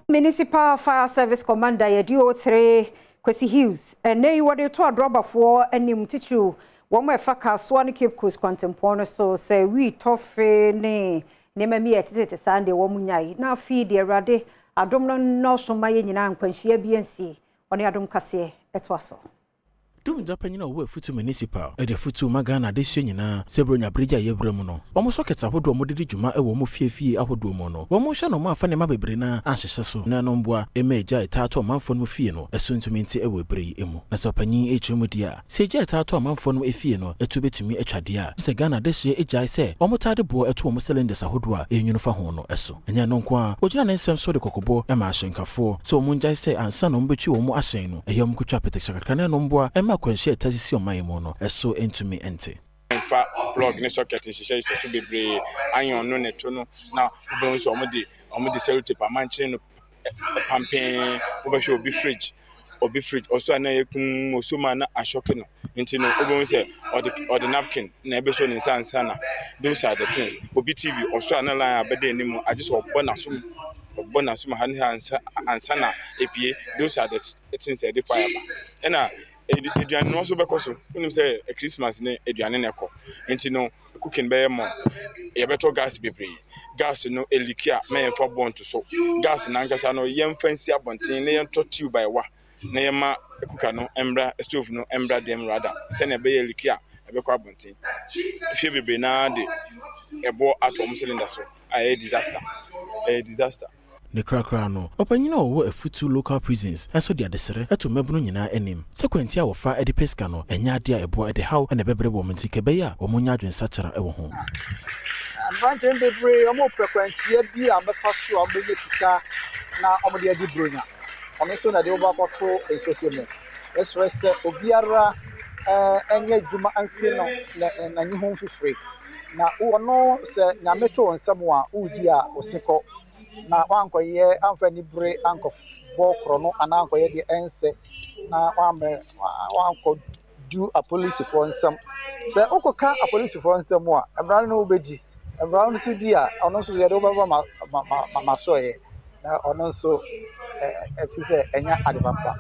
Municipal Fire Service Commander yɛ DO3 Kwesi Hughes. Ɛnɛ yi wɔde to adrɔbafoɔ anim, titiriw wɔn a ɛfa Kasoa ne Cape Coast kwantempɔn no so, sɛ wii tɔfe ne nneɛma mi yɛ tetete saa deɛ wɔn nyae. Na afei deɛ, Awurade adom no nnɔɔso ma yɛ nyinaa, nkwanhyia bi nsie. Ɔne Adom Kaseɛ ɛtoa so. Dumgya panyin a ɔwɔ Afutu Municipal ɛde afutu ma Ghana adesua nyinaa sɛ Buronya berɛ a yɛwura mu no, wɔn socket ahodoɔ a wɔde di dwuma wɔ wɔn fiefie ahodoɔ mu no, wɔn hwɛ na wɔn afa nneɛma bebree na ahyehyɛ so na ɛno mboa ɛma egya a ɛtaa to ɔmanfoɔ no mu fie no ɛso ntumi nte ɛwɔ ebere yi mu. Na sɛ ɔpanyin ɛkyerɛ mu deɛ a, sɛ egya a ɛtaa to ɔmanfoɔ no efie no ɛtu bɛtumi atwa deɛ a, sɛ Ghana adesua egyae sɛ wɔn taa de boɔ ɛto wɔn cylinders ahodoɔ a ɛnwunu fa ho no ɛso. Ɛnyɛ no nko a, wɔgyina ne nsɛm so de kɔkɔbɔ ɛma ahyɛnkafoɔ sɛ wɔn ngyae sɛ ansa na wɔn bɛtwi wɔn ahyɛn no, ɛyɛ wɔn kotwa apɛtɛhyɛ kakra na ɛno mboa ɛma akwanhyia a ɛta sisi ɔman yi mu no ɛso ntumi nte. Mfa plug ne socket nhyehyɛ so bebree, iron no ne to no, na wobɛhu sɛ ɔmo de sellotape amankyere no pampee. Wobɛhwɛ obi fridge ɔso a na yɛ kum oso mu a na asɔke no, nti no wobɛhu sɛ ɔde napkin na ɛbɛsɔ ne nsa ansa na. Those are the things. Obi TV ɔso a na line abɛda anim, agye sɛ ɔbɔ n'asom ha ne ha ansa na ebie. Those are the things a ɛde fire ba. Ɛna aduane no nso bɛkɔ so. Wonim sɛ Christmas ne aduane na ɛkɔ, nti no cooking bɛyɛ mɔ, yɛbɛtɔ gas bebree. Gas no eleak a, na yɛmfa bɔ nto so. Gas nankasa no, yɛmfa nsi abɔnten na yɛntɔ tube a ɛwa na yɛma cooker no mbra, stove no mbra dɛm rather sɛnea ɛbɛyɛ leak a ɛbɛkɔ abɔnten. Fie bebree naa de ɛboɔ ato ɔmo cylinder so a ɛyɛ disaster, ɛyɛ disaster. Ne korakora no, ɔpanyin a ɔwɔ Afutu Local Prisons nso de adesrɛ ɛto mmabunu nyinaa anim sɛ kwanti a wɔfa de pɛ sika no ɛnyɛ adeɛ a ɛboa, ɛde haw ɛna ɛbɛbrɛ wɔn, nti kɛbɛyɛ a wɔn nya adwensakyera ɛwɔ ho. Mmeranteɛ no bebree, wɔn pɛ kwantia bi a wɔbɛfa so a wɔbɛnya sika na wɔde adi Buronya. Ɔno nso na de wɔbɔ akɔto nsɔhwɛ mu. Yɛsrɛ sɛ obiara nyɛ adwuma nhwɛ no n'ani ho mfifire, na ɔno sɛ Nyame to wo nsam a woredi a, wo se kɔ na wankɔyɛ amfa anibere ankɔbɔ korɔno anaa ankɔyɛ deɛ ɛnsɛ na wammɛ wankɔdu apolisifoɔ nsam. Sɛ wokɔka apolisifoɔ nsam a, mmara no wobɛdi mmara no nso di a, ɔno nso yɛde wobɛba ma ma ma ma masɔeɛ na ɔno nso ɛfi sɛ ɛnyɛ ade papa.